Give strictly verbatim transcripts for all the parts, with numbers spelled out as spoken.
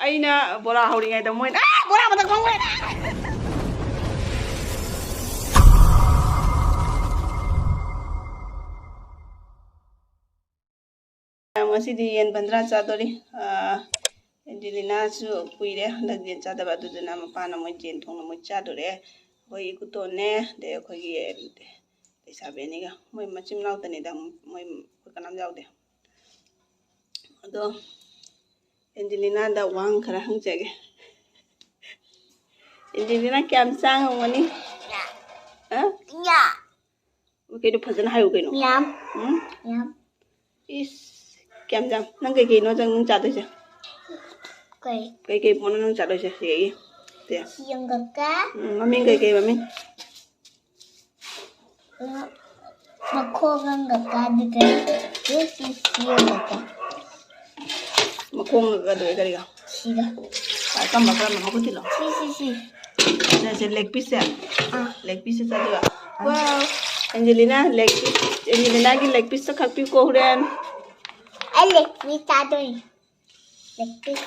ꯑꯩꯅ ꯕꯣꯔꯥ ꯍꯧꯔꯤꯉꯩꯗ ꯃꯣꯏꯅ, "ꯑꯥ, ꯕꯣꯔꯥ ꯃꯊꯛ ꯐꯝꯈ꯭ꯔꯦ!" ꯉꯁꯤꯗꯤ ꯌꯦꯟ ꯕꯟꯗ꯭ꯔꯥ ꯆꯥꯗꯣꯔꯤ꯫ ꯑꯥ, ꯑꯦꯟꯖꯦꯂꯤꯅꯥꯁꯨ ꯀꯨꯏꯔꯦ ꯍꯟꯗꯛ ꯌꯦꯟ ꯆꯥꯗꯕ, ꯑꯗꯨꯗꯨꯅ ꯃꯄꯥꯅ ꯃꯣꯏ ꯌꯦꯟ ꯊꯣꯡꯅ ꯃꯣꯏ ꯆꯥꯗꯣꯔꯦ꯫ ꯑꯩꯈꯣꯏ ꯏꯀꯨꯇꯣꯟꯅꯦ, ꯑꯗꯩ ꯑꯩꯈꯣꯏꯒꯤ ꯂꯩꯁꯥꯕꯤ ꯑꯅꯤꯒ, ꯃꯣꯏ ꯃꯆꯤꯟ ꯃꯅꯥꯎꯇꯅꯤꯗ, ꯃꯣꯏ ꯑꯩꯈꯣꯏ ꯀꯅꯥꯝ ꯌꯥꯎꯗꯦ꯫ ꯑꯗꯣ ꯑꯦꯟꯖꯦꯂꯤꯅꯥꯗ ꯋꯥꯍꯪ ꯈꯔ ꯍꯪꯖꯒꯦ꯫ ꯑꯦꯟꯖꯦꯂꯤꯅꯥ ꯀꯌꯥꯝ ꯆꯥ ꯉꯝꯒꯅꯤ? ꯑ? ꯀꯩꯅꯣ, ꯐꯖꯅ ꯍꯥꯏꯌꯨ ꯀꯩꯅꯣ꯫ ꯌꯥꯝ꯫ ꯎꯝ? ꯌꯥꯝ꯫ ꯏꯁ, ꯀꯌꯥꯝ ꯌꯥꯝ? ꯅꯪ ꯀꯩꯀꯩꯅꯣ ꯅꯪ ꯆꯥꯗꯣꯏꯁꯦ? ꯀꯩ? ꯀꯩꯀꯩ ꯄꯣꯠꯅꯣ ꯅꯪ ꯆꯥꯗꯣꯏꯁꯦ ꯁꯤꯗꯒꯤ? ꯁꯦ꯫ ꯌꯦꯡꯉꯛꯀꯦ꯫ ꯎꯝ, ꯃꯃꯤꯡ ꯀꯩꯀꯩ ꯃꯃꯤꯡ? ꯃꯈꯣꯡ ꯑꯃꯒ ꯀꯥꯗꯨꯒ ꯁꯤ, ꯁꯤ, ꯁꯤ ꯑꯃꯒ꯫ ꯃꯈꯣꯡꯒ ꯀꯥꯗꯨꯒ ꯀꯔꯤꯒ? ꯁꯤꯒ꯫ ꯀꯔꯝꯕ, ꯀꯔꯝꯕ? ꯃꯈꯨꯠ ꯊꯤꯜꯂꯣ꯫ ꯁꯤ, ꯁꯤ, ꯁꯤ꯫ ꯁꯦ, ꯁꯦ, leg piece ꯁꯦ? ꯑꯥ꯫ Leg piece ꯁꯦ ꯆꯥꯗꯣꯏꯕ? ꯑꯥ꯫ Wow! ꯑꯦꯟꯖꯦꯂꯤꯅꯥ, leg piece, ꯑꯦꯟꯖꯦꯂꯤꯅꯥꯒꯤ leg piece ꯇꯣ ꯈꯥꯛꯄꯤꯌꯨꯀꯣ ꯍꯣꯔꯦꯟ꯫ ꯑꯩ leg piece ꯆꯥꯗꯣꯏꯅꯤ꯫ Leg piece꯫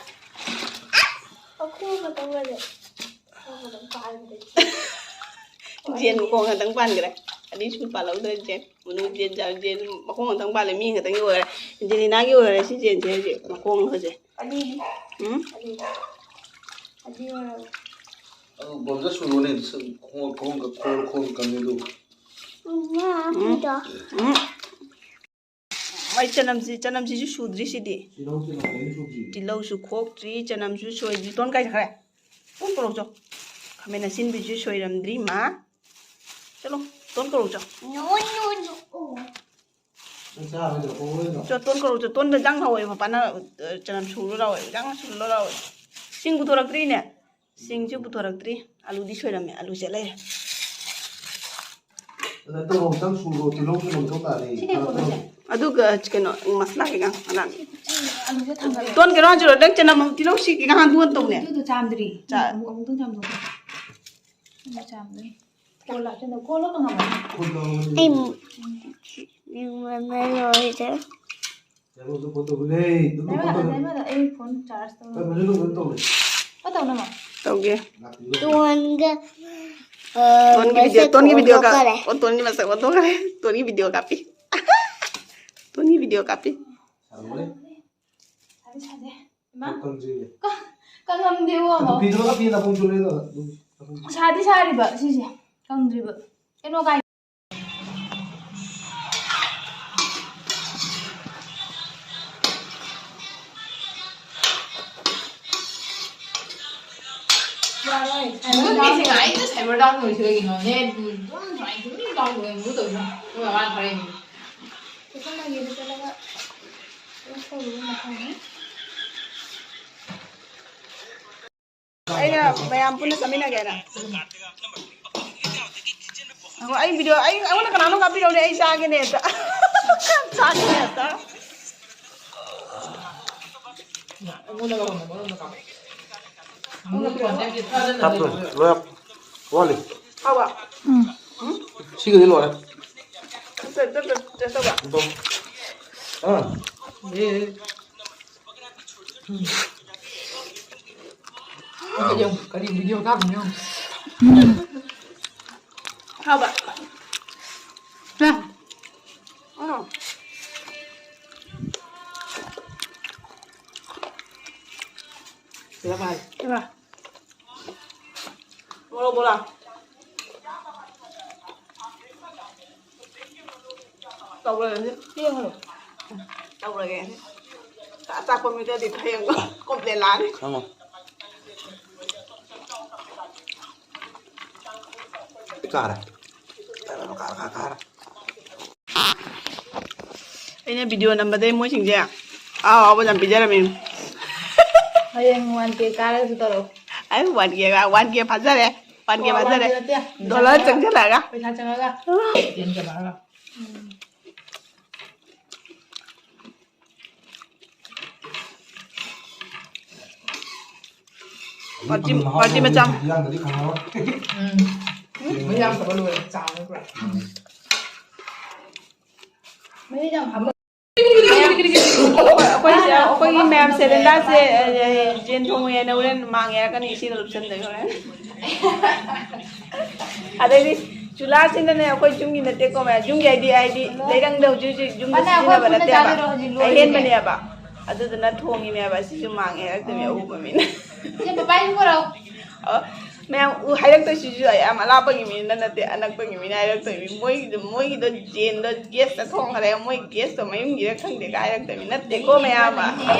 ꯑꯁ! ꯃꯈꯣꯡ ꯈꯛꯇꯪ ꯂꯩꯔꯦ꯫ ꯃꯈꯣꯡ ꯈꯛꯇꯪ ꯄꯥꯏꯕꯗꯒꯤ꯫ ꯖꯦꯟ ꯃꯈꯣꯡ ꯈꯛꯇꯪ ꯄꯥꯟꯈ꯭ꯔꯦ꯫ ꯑꯅꯤꯁꯨ ꯄꯥꯜꯍꯧꯗ꯭ꯔꯦ ꯖꯦꯟ꯫ ꯃꯅꯨꯡ ꯖꯦꯟ ꯆꯥ-, ꯖꯦꯟ ꯃꯈꯣꯡ ꯈꯛꯇꯪ ꯄꯥꯜꯂꯦ, ꯃꯤ ꯈꯛꯇꯪꯒꯤ ꯑꯣꯏꯔꯦ꯫ ꯑꯦꯟꯖꯦꯂꯤꯅꯥꯒꯤ ꯑꯣꯏꯔꯦ ꯁꯤ ꯖꯦꯟꯁꯦ ꯍꯧꯖꯤꯛ꯫ ꯃꯈꯣꯡ ꯍꯧꯖꯤꯛ꯫ ꯑꯅꯤꯅꯤ꯫ ꯎꯝ? ꯑꯅꯤ꯫ ꯑꯅꯤ ꯑꯣꯏꯔꯕ꯫ ꯑꯗꯨ ꯕꯣꯝꯗ ꯁꯨꯔꯣꯅꯦ, ꯈꯣꯡ, ꯈꯣꯡ, ꯈꯣꯡ, ꯈꯣꯡ ꯀꯪꯉꯦ ꯑꯗꯨ꯫ ꯎꯝ, ꯎꯝ꯫ ꯃꯥꯏ ꯆꯅꯝꯁꯤ, ꯆꯅꯝꯁꯤꯁꯨ ꯁꯨꯗ꯭ꯔꯤ ꯁꯤꯗꯤ꯫ ꯇꯤꯜꯍꯧ ꯆꯅꯝ ꯂꯣꯏꯅ ꯁꯨꯗ꯭ꯔꯤ꯫ ꯇꯤꯜꯍꯧꯁꯨ ꯈꯣꯛꯇ꯭ꯔꯤ, ꯆꯅꯝꯁꯨ ꯁꯣꯏꯗ꯭ꯔꯤ꯫ ꯇꯣꯟ ꯀꯥꯏ ꯆꯠꯈ꯭ꯔꯦ? ꯇꯣꯟ ꯀꯧꯔꯛꯎ ꯆꯣ꯫ ꯈꯥꯃꯦꯟ ꯑꯁꯤꯟꯕꯤꯁꯨ ꯁꯣꯏꯔꯝꯗ꯭ꯔꯤ ꯃꯥ꯫ ꯆꯠꯂꯣ, ꯇꯣꯟ ꯀꯧꯔꯛꯎ ꯆꯣ꯫ No, no, no. ꯅꯪ ꯆꯥꯔꯣꯏꯗ꯭ꯔꯣ, ꯀꯧꯔꯣꯏꯗ꯭ꯔꯣ? ꯆꯣ, ꯇꯣꯟ ꯀꯧꯔꯛꯎ ꯆꯣ꯫ ꯇꯣꯟꯗ ꯏꯟꯖꯥꯡ ꯍꯥꯎꯋꯦ, ꯃꯄꯥꯅ, ꯑ, ꯆꯅꯝ ꯁꯨꯔꯨ ꯂꯥꯎꯋꯦ꯫ ꯏꯟꯖꯥꯡ ꯁꯨꯔꯨ ꯂꯥꯎꯋꯦ꯫ ꯁꯤꯡ ꯄꯨꯊꯣꯔꯛꯇ꯭ꯔꯤꯅꯦ꯫ ꯁꯤꯡꯁꯨ ꯄꯨꯊꯣꯔꯛꯇ꯭ꯔꯤ꯫ ꯑꯂꯨꯗꯤ ꯁꯣꯏꯔꯝꯃꯦ꯫ ꯑꯂꯨ ꯁꯦꯠ ꯂꯩꯔꯦ꯫ ꯑꯗ ꯇꯧꯔꯣ, ꯑꯝꯇꯪ ꯁꯨꯔꯣ꯫ ꯇꯤꯜꯍꯧ ꯆꯅꯝ ꯃꯊꯧ ꯇꯥꯔꯦ꯫ ꯁꯤ ꯀꯩ ꯄꯣꯠꯅꯣ ꯁꯦ? ꯑꯗꯨꯒ ꯀꯩꯅꯣ, ꯃꯁꯂꯥ ꯀꯩꯀꯥ ꯑꯉꯥꯡ꯫ ꯑꯂꯨꯁꯦ ꯊꯥꯡꯒꯠꯂꯦ꯫ ꯇꯣꯟ ꯀꯩꯅꯣ ꯍꯥꯟꯖꯤꯜꯂꯣ, ꯅꯪ ꯆꯅꯝ, ꯇꯤꯜꯍꯧ ꯁꯤ ꯀꯩꯀꯥ ꯍꯥꯟ ꯗꯨꯟ ꯇꯧꯅꯦ꯫ ꯑꯗꯨꯗꯣ ꯆꯥꯝꯗ꯭ꯔꯤ꯫ ꯆꯥ-, ꯑꯃꯨꯛ, ꯑꯃꯨꯛꯇꯪ ꯆꯥꯝꯊꯣꯛꯀꯦ꯫ ꯑꯗꯨ ꯆꯥꯝꯗ꯭ꯔꯤ꯫ ꯀꯣꯜꯂꯣ, ꯀꯣꯜꯂꯣ, ꯀꯣꯜꯂꯣ ꯀꯪꯍꯜꯂꯣ꯫ ꯈꯨꯠ ꯂꯧꯔꯒ ꯑꯩ ꯃꯨ-, ꯃꯨꯟꯕ ꯂꯣꯏꯔꯦ꯫ ꯅꯥꯏꯃꯗ, ꯅꯥꯏꯃꯗ, ꯑꯩ ꯐꯣꯟ ꯆꯥꯔꯖ ꯇꯧꯔ꯫ ꯀꯩꯅꯣꯁꯨ ꯑꯗꯨꯝ ꯇꯧꯔꯦ꯫ ꯀꯩꯗꯧꯅꯃ? ꯇꯧꯒꯦ꯫ ꯂꯥꯛꯄꯤꯔꯣ꯫ ꯇꯣꯟꯒ, ꯑ, ꯇꯣꯟꯒꯤ ꯚꯤꯗꯤꯑꯣ, ꯃꯁꯛ ꯇꯣꯟꯒꯤ ꯚꯤꯗꯤꯑꯣ ꯀꯥꯞ-, ꯑꯣꯟꯊꯣꯛꯈ꯭ꯔꯦ꯫ ꯑꯣ, ꯇꯣꯟꯒꯤ ꯃꯁꯛ ꯑꯣꯟꯊꯣꯛꯈ꯭ꯔꯦ꯫ ꯇꯣꯟꯒꯤ ꯚꯤꯗꯤꯑꯣ ꯀꯥꯞꯄꯤ꯫ ꯇꯣꯟꯒꯤ ꯚꯤꯗꯤꯑꯣ ꯀꯥꯞꯄꯤ꯫ ꯁꯥꯔꯝꯃꯣꯏ꯫ ꯁꯥꯗꯦ, ꯁꯥꯗꯦ꯫ ꯏꯃꯥ꯫ ꯀꯪꯗ꯭ꯔꯤꯌꯦ꯫ ꯀ-, ꯀꯪꯉꯝꯗꯦꯕꯣ, ꯑꯗꯣ ꯑꯃ꯫ ꯐꯤꯗꯨꯅ ꯀꯥꯞꯄꯤ ꯅꯥꯄꯨꯝ ꯆꯨꯂꯦꯗꯣ꯫ ꯁꯥꯗꯤ ꯁꯥꯔꯤꯕ ꯁꯤꯁꯦ꯫ ꯀꯪꯗ꯭ꯔꯤꯕ꯫ ꯀꯩꯅꯣ ꯀꯥꯏ꯫ ꯅꯪꯒꯤꯁꯦ ꯉꯥꯏꯅ cyber down ꯑꯣꯏꯁꯦ ꯀꯩꯒꯤꯅꯣ? Net ꯑꯗꯨꯝ ꯁꯨꯃꯥꯏꯅ ꯇꯨꯃꯤꯟ down ꯑꯣꯏ ꯑꯃꯨꯛ ꯇꯧꯔꯤꯁꯦ꯫ ꯅꯣꯏ ꯃꯃꯥꯅ ꯊꯥꯔꯛꯏꯅꯦ꯫ ꯆꯠꯂꯒꯦ, ꯆꯠꯂꯒ ꯀꯩꯅꯣ ꯇꯧꯔꯨꯕ ꯃꯊꯪꯅꯤ꯫ ꯑꯩꯅ ꯃꯌꯥꯝ ꯄꯨꯟꯅ ꯆꯠꯃꯤꯟꯅꯒꯦꯅ꯫ ꯑꯩ ꯚꯤꯗꯤꯑꯣ, ꯑꯩ, ꯑꯩꯉꯣꯟꯗ ꯀꯅꯥꯅꯣ ꯀꯥꯞꯄꯤꯔꯛꯎꯅꯦ, ꯑꯩ ꯆꯥꯒꯦꯅꯦ ꯍꯦꯛꯇ꯫ ꯆꯥꯒꯦꯅꯦ ꯍꯦꯛꯇ꯫ ꯀꯥꯞꯄꯣ, ꯂꯣꯏꯔꯦ꯫ ꯋꯥꯠꯂꯤ꯫ ꯍꯥꯎꯕ? ꯎꯝ꯫ ꯁꯤꯒꯗꯤ ꯂꯣꯏꯔꯦ꯫ ꯑꯝꯇ, ꯑꯝꯇ, ꯑꯝꯇ taste ꯇꯧꯕ꯫ ꯑꯝꯇ꯫ ꯑꯥ꯫ ꯀꯔꯤ video ꯀꯥꯞꯄꯤꯅꯣ? ꯍꯥꯎꯕ? ꯆꯥ꯫ ꯎꯝ꯫ ꯁꯤꯗ ꯃꯥꯜꯂꯦ꯫ ꯏꯃꯥ꯫ ꯃꯣꯔꯣꯛ ꯕꯣꯔꯥ꯫ ꯇꯧꯔꯒꯦ꯫ ꯌꯦꯡꯉꯨ꯫ ꯇꯧꯔꯒꯦ꯫ ꯑꯆꯥꯄꯣꯠ ꯃꯤꯗꯗꯤ ꯍꯌꯦꯡ complain ꯂꯥꯛꯑꯅꯤ꯫ ꯈꯪꯉꯣ꯫ ꯀꯥꯔꯦ꯫ ꯀꯥꯔꯦ, ꯀꯥꯔꯦ, ꯀꯥꯔꯦ꯫ ꯑꯩꯅ video ꯅꯝꯕꯗꯩ ꯃꯣꯏꯁꯤꯡꯁꯦ ꯑꯍꯥꯎ ꯑꯍꯥꯎꯕ ꯌꯥꯝ ꯄꯤꯖꯔꯝꯃꯤ꯫ ꯍꯌꯦꯡ one K ꯀꯥꯔꯁꯨ ꯇꯧꯔꯛꯑꯣ꯫ ꯑꯩ one K, one K ꯐꯥꯖꯔꯦ꯫ One K ꯑꯣ, ꯐꯥꯖꯔꯦ꯫ One K ꯅꯠꯇꯦ, ꯄꯩꯁꯥ dollar ꯆꯪꯉꯒ꯫ ꯆꯪꯁꯤꯜꯂꯛꯑꯒ꯫ ꯄꯩꯁꯥ ꯆꯪꯉꯒ꯫ ꯎꯝ꯫ ꯄꯥꯔꯇꯤ, ꯄꯥꯔꯇꯤ ꯃꯆꯥ꯫ ꯌꯥꯝꯗ꯭ꯔꯗꯤ ꯈꯪꯉꯔꯣꯏ꯫ ꯎꯝ꯫ ꯃꯌꯥꯝ ꯐꯕ ꯂꯣꯏꯔꯦ, ꯆꯥꯎꯔꯦ ꯄꯨꯔꯥ꯫ ꯎꯝ꯫ ꯃꯍꯤ ꯌꯥꯝ ꯍꯥꯞꯄ꯫ ꯃꯌꯥꯝ ꯑꯩꯈꯣꯏ ꯑꯩꯈꯣꯏ ꯃꯌꯥꯝ ꯁꯦꯂꯦꯟꯗꯥꯁꯦ ꯌꯦꯟ ꯊꯣꯡꯉꯦꯅ ꯍꯣꯔꯦꯟ ꯃꯥꯡꯉꯦ ꯍꯥꯏꯔꯛꯀꯅꯤ, ꯏꯁꯤꯡ ꯂꯨꯞꯁꯟꯗꯣꯏ ꯍꯣꯔꯦꯟ꯫ ꯑꯗꯩꯗꯤ ꯆꯨꯂꯥꯁꯤꯅꯅꯦ ꯑꯩꯈꯣꯏ ꯌꯨꯝꯒꯤ ꯅꯠꯇꯦꯀꯣ ꯃꯌꯥꯝ, ꯌꯨꯝꯒꯤ ꯍꯥꯏꯗꯤ ꯍꯥꯏꯗꯤ ꯂꯩꯔꯪꯗ ꯍꯧꯖꯤꯛ ꯍꯧꯖꯤꯛ ꯌꯨꯝꯗ ꯃꯥꯅ ꯑꯩꯈꯣꯏ ꯁꯤꯖꯤꯟꯅꯕ ꯄꯨꯟꯅ ꯅꯠꯇꯦꯕ, ꯆꯥꯗꯣꯏꯔꯣ ꯍꯧꯖꯤꯛ ꯂꯣꯏꯔꯦꯅꯦ꯫ ꯑꯍꯦꯟꯕꯅꯦꯕ꯫ ꯑꯗꯨꯗꯨꯅ ꯊꯣꯡꯉꯤꯅꯦꯕ, ꯁꯤꯁꯨ ꯃꯥꯡꯉꯦ ꯍꯥꯏꯔꯛꯇꯣꯏꯅꯦ ꯑꯎꯕ ꯃꯤꯅ꯫ ꯁꯤ ꯄꯄꯥ ꯏꯃꯨꯡ ꯄꯨꯔꯛꯑꯣ꯫ ꯑꯣ, ꯃꯌꯥꯝ ꯎ ꯍꯥꯏꯔꯛꯇꯣꯏꯁꯤꯁꯨ ꯌꯥꯝ ꯑꯂꯥꯞꯄꯒꯤ ꯃꯤ ꯅꯠꯇꯦ, ꯑꯅꯛꯄꯒꯤ ꯃꯤꯅ ꯍꯥꯏꯔꯛꯇꯣꯏꯅꯤ꯫ ꯃꯣꯏꯒꯤꯗꯣ ꯃꯣꯏꯒꯤꯗꯣ ꯖꯦꯟꯗꯣ ꯒꯦꯁꯇ ꯊꯣꯡꯈ꯭ꯔꯦ, ꯃꯣꯏ ꯒꯦꯁꯇꯣ ꯃꯌꯨꯝꯒꯤꯔ ꯈꯪꯗꯦ ꯀꯥꯏ ꯍꯥꯏꯔꯛꯇꯣꯏꯅꯤ꯫ ꯅꯠꯇꯦꯀꯣ ꯃꯌꯥꯝ,